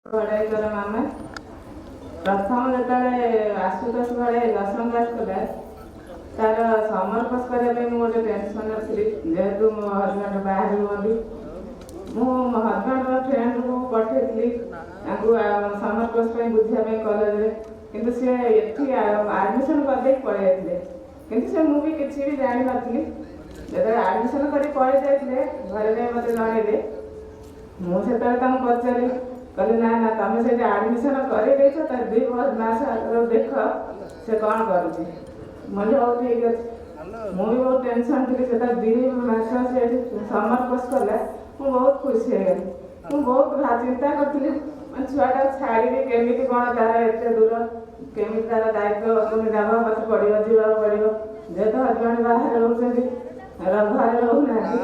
ଘଡ଼ାଇକର ମାମା। ପ୍ରଥମ ଯେତେବେଳେ ଆଶୁତୋଷ ଘଡ଼ାଇ 10ମ କ୍ଲାସ୍ କଲା, ତାର ସମର କୋର୍ସ କରିବା ପାଇଁ ମୁଁ ଗୋଟେ ଟେନସନ୍ରେ ଥିଲି। ଯେହେତୁ ମୋ ହଜବେଣ୍ଡ ବାହାରେ ରୁହନ୍ତି, ମୁଁ ମୋ ହଜବେଣ୍ଡର ଫ୍ରେଣ୍ଡକୁ ପଠେଇଥିଲି ତାଙ୍କୁ ସମର କୋର୍ସ ପାଇଁ ବୁଝିବା ପାଇଁ କଲେଜରେ। କିନ୍ତୁ ସିଏ ଏଠି ଆଡ଼ମିସନ୍ କରିଦେଇକି ପଳେଇ ଯାଇଥିଲେ। କିନ୍ତୁ ସେ ମୁଁ ବି କିଛି ବି ଜାଣିନଥିଲି। ଯେତେବେଳେ ଆଡ଼ମିସନ୍ କରି ପଳେଇ ଯାଇଥିଲେ, ଘରେ ଯାଇ ମୋତେ ଜଣେଇଲେ। ମୁଁ ସେତେବେଳେ ତାଙ୍କୁ ପଚାରିଲି, କହିଲେ, "ନା ନା, ତମେ ସେଇଠି ଆଡ଼ମିସନ୍ କରିଦେଇଛ, ତା 2 ମାସ ଆଗରୁ ଦେଖ ସେ କ'ଣ କରୁଛି।" ମୁଁ କହିଲି, "ହଉ, ଠିକ୍ ଅଛି।" ମୁଁ ବି ବହୁତ ଟେନସନ୍ ଥିଲି। ସେତେବେଳେ 2 ମାସ ସେ ଏଠି ସମର କୋର୍ସ କଲା, ମୁଁ ବହୁତ ଖୁସି ହେଇଗଲି। ମୁଁ ବହୁତ ଚିନ୍ତା କରିଥିଲି, ମାନେ ଛୁଆଟାକୁ ଛାଡ଼ିବି କେମିତି କ'ଣ, ତାର ଏତେ ଦୂର, କେମିତି ତାର ଦାୟିତ୍ୱ ପୁଣି ନେବା ମୋତେ ପଡ଼ିବ, ଯିବାକୁ ପଡ଼ିବ। ଯେହେତୁ ହଜବେଣ୍ଡ ବାହାରେ ରହୁଛନ୍ତି, ଘରେ ରହୁନାହାନ୍ତି,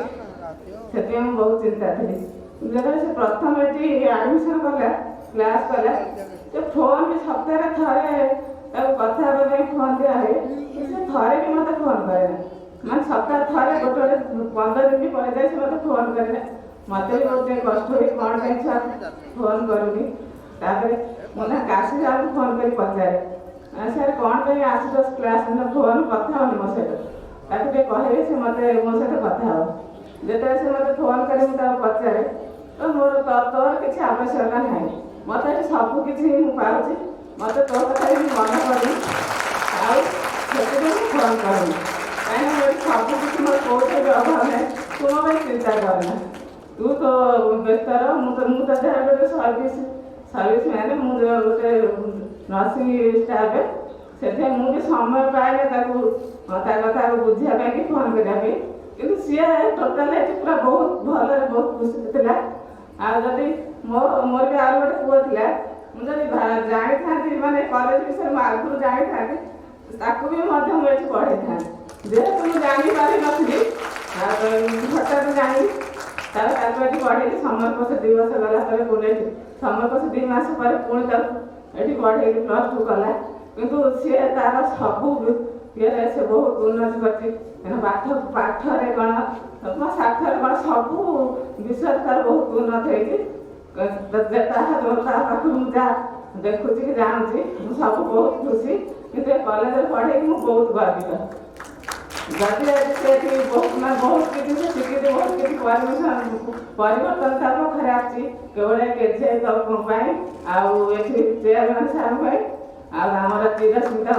ସେଥିପାଇଁ ମୁଁ ବହୁତ ଚିନ୍ତା ଥିଲି। ଯେତେବେଳେ ସେ ପ୍ରଥମ ଏଠି ଆଡ଼ମିସନ୍ କଲା, କ୍ଲାସ୍ କଲା, ସେ ଫୋନ୍ ବି ସପ୍ତାହରେ ଥରେ ତାକୁ କଥା ହେବା ପାଇଁ ଫୋନ୍ ଦିଆ ହୁଏ, ସେ ଥରେ ବି ମୋତେ ଫୋନ୍ କରେନା। ମାନେ ସପ୍ତାହ ଥରେ, ଗୋଟେ ଗୋଟେ 15 ଦିନ ବି ପଳେଇଯାଏ, ସେ ମୋତେ ଫୋନ୍ କରେନା। ମୋତେ ବି ବହୁତ ଟିକେ କଷ୍ଟ ହୁଏ, କ'ଣ ପାଇଁ ଛୁଆ ଫୋନ୍ କରୁନି? ତାପରେ ମୁଁ ନା କାଶୀ ସାର୍ଙ୍କୁ ଫୋନ୍ କରି ପଚାରେ, "ସାର୍, କ'ଣ ପାଇଁ ଆଶୁତୋଷ କ୍ଲାସ୍ ଫୋନ୍ କଥା ହେଉନି ମୋ ସହିତ? ତାକୁ ଟିକେ କହିବେ, ସେ ମୋତେ ମୋ ସହିତ କଥା ହେବ।" ଯେତେବେଳେ ସେ ମୋତେ ଫୋନ୍ କରେ, ମୁଁ ତାକୁ ପଚାରେ, ତ ମୋର ତୋର କିଛି ଆବଶ୍ୟକତା ନାହିଁ, ମୋତେ ଏଠି ସବୁ କିଛି ମୁଁ ପାଉଛି, ମୋତେ ତୋ କଥା ବି ମନେ ପଡ଼ୁନି, ଆଉ ସେଥିପାଇଁ ମୁଁ ଫୋନ୍ କରୁନି, କାହିଁକିନା ମୁଁ ଏଠି ସବୁ କିଛି, ମୋର କୋଉଠି ବି ଅଭାବ ନାହିଁ, ତୁ ମୋ ପାଇଁ ଚିନ୍ତା କରନା, ତୁ ତ ବ୍ୟସ୍ତ ରହ। ମୁଁ ତ ଯାହା ଗୋଟେ ସର୍ଭିସ୍ ମ୍ୟାନ୍, ମୁଁ ଗୋଟେ ନର୍ସିଂ ଷ୍ଟାଫ୍, ସେଥିପାଇଁ ମୁଁ ବି ସମୟ ପାଏନି ତାକୁ ତା କଥାକୁ ବୁଝିବା ପାଇଁ କି ଫୋନ୍ କରିବା ପାଇଁ। କିନ୍ତୁ ସିଏ ଟୋଟାଲି ଏଠି ପୁରା ବହୁତ ଭଲରେ, ବହୁତ ଖୁସିରେ ଥିଲା। ଆଉ ଯଦି ମୋର ବି ଆଉ ଗୋଟେ ପୁଅ ଥିଲା, ମୁଁ ଯଦି ଜାଣିଥାନ୍ତି, ମାନେ କଲେଜ ବିଷୟରେ ମୁଁ ଆଗରୁ ଜାଣିଥାନ୍ତି, ତାକୁ ବି ମଧ୍ୟ ମୁଁ ଏଠି ପଢ଼େଇଥାନ୍ତି। ଯେହେତୁ ମୁଁ ଜାଣିପାରିନଥିଲି, ଆଉ ହଠାତ୍ ଜାଣିଲି, ତାପରେ ତାକୁ ଏଠି ପଢ଼େଇଲି। ସମର କୋର୍ସ 2 ବର୍ଷ ଗଲା ପରେ ପୁଣି ଏଠି ସମର କୋର୍ସ 2 ମାସ ପରେ ପୁଣି ତାକୁ ଏଠି ପଢ଼େଇଲି, +2 କଲା। କିନ୍ତୁ ସିଏ ତାର ସବୁ ଇଏରେ ସେ ବହୁତ ଉନ୍ନତି କରିଛି। କାହିଁକିନା ପାଠରେ କ'ଣ, ମୋ ସାଠରେ କ'ଣ, ସବୁ ବିଷୟରେ ତାର ବହୁତ ଉନ୍ନତି ହେଇଛି। ତାହା ତା ପାଖରୁ ମୁଁ ଯାହା ଦେଖୁଛି କି ଜାଣୁଛି, ମୁଁ ସବୁ ବହୁତ ଖୁସି। କିନ୍ତୁ ଏ କଲେଜରେ ପଢ଼େଇକି ମୁଁ ବହୁତ ଗର୍ବିତ। ଯଦି ଆଜି ସେ ଏଠି ବହୁତ, ମାନେ ବହୁତ କିଛି ସେ ଶିଖିଛି, ବହୁତ କିଛି ପରିବର୍ତ୍ତନ ତା ପାଖରେ ଆସିଛି, କେବଳ କେଜିଆଇ ପାଇଁ ଆଉ ଏଠି ଚେୟାରମ୍ୟାନ୍ ସାର୍ଙ୍କ ପାଇଁ ଆଉ ଆମର ଚିରସ୍ମିତା।